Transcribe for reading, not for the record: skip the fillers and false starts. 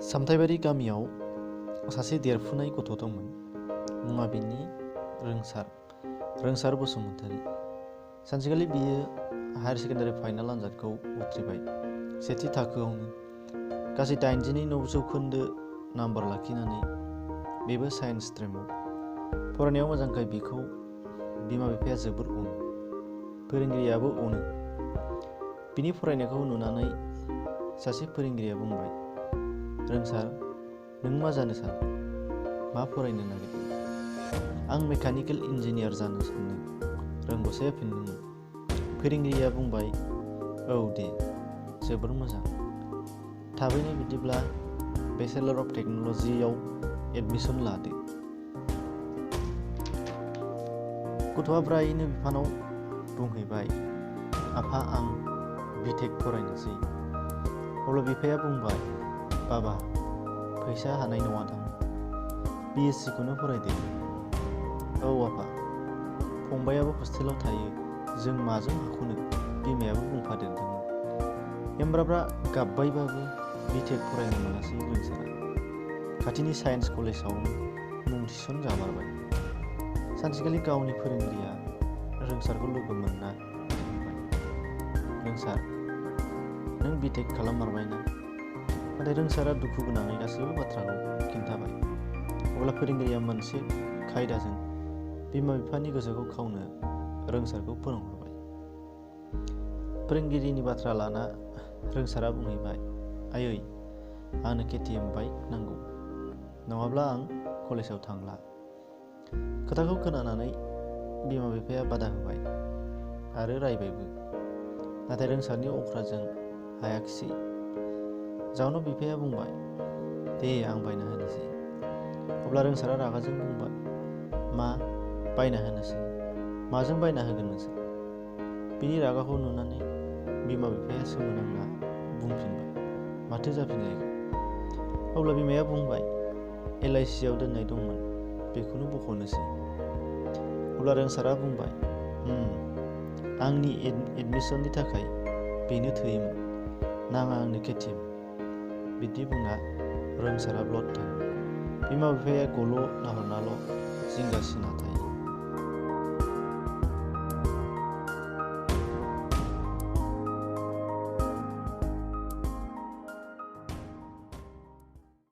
सामथाइबारि गामियाव सासे देरफुनाय गथ' दंमोन। मुङा बिनि रोंसार बसुमतारी। सानसेखालि बियो हायार सेकेन्डारि फाइनाल आनजादखौ उथ्रिबाय। सेथि थाखोआवनो गासै 89% नाम्बार लाखिनानै बेबो साइन्स स्ट्रिमाव। फरायनायाव मोजांखाय बिखौ बिमा बिफाया जोबोर अनो, फोरोंगिरियाबो अनो। बिनि फरायनायखौ नुनानै सासे फोरोंगिरिया बुंबाय, रोंसार, नों मा जानो सानो? मा फरायनो नागिरदों? आं मेकानिकेल इन्जिनियार जानो सानदों, रोंग'साया फिनदोंमोन। फोरोंगिरिया बुंबाय, औ दे, जोबोर मोजां। थाबैनो बिदिब्ला बेचेलर अफ टेक्न'लजियाव एडमिसन लादो। गथ'आ ब्रायैनो बिफानाव बुंहैबाय, आफा, आं बिटेक फरायनोसै। अब्ला बिफाया बुंबाय, बाबा, फैसा हानाय नङादां, BSc खौनो फरायदो। औ आफा, फंबायाबो हस्टेलाव थायो, जों माजों हाख'नो, बिमायाबो बुंफादेरदोंमोन। एमब्राब्रा गाबबायबाबो बिटेक फरायनो मोनासै रोंसारा। खाथिनि साइन्स कलेजावनो मुं थिसनजामारबाय। सानसेखालि गावनि फोरोंगिरिया रोंसारखौ लोगो मोनना बुंबाय, रोंसार, नों बिटेक खालाममारबायना? नाथाय रोंसारा दुखु गोनाङै गासैबो बाथ्राखौ खिन्थाबाय। अब्ला फोरोंगिरिया मोनसे खायदाजों बिमा बिफानि गोसोखौ खावनो रोंसारखौ फोरोंहरबाय। फोरोंगिरिनि बाथ्रा लाना रोंसारा बुंहैबाय, आयै, आंनो KTM बाइक नांगौ, नङाब्ला आं कलेजाव थांला। खोथाखौ खोनानानै बिमा बिफाया बादा होबाय आरो रायबायबो। नाथाय रोंसारनि अख्राजों हायाखिसै। जाउनाव बिफाया बुंबाय, दे, आं बायना होनोसै। अब्ला रोंसारा रागाजों बुंबाय, मा बायना होनोसै? माजों बायना होगोन नोंसोर? बिनि रागाखौ नुनानै बिमा बिफाया सोमोनांना बुंफिनबाय, माथो जाफिनलायखो? अब्ला बिमाया बुंबाय, LIC आव दोननाय दंमोन, बेखौनो बख'नोसै। अब्ला रोंसारा बुंबाय, आंनि एडमिसननि थाखाय बेनो थोयोमोन, नाङा आंनो KTM। बिदि बुंना रोंसारा ब्लद थाङो। बिमा बिफाया गल' नाहरनाल' जिंगासिना थायो।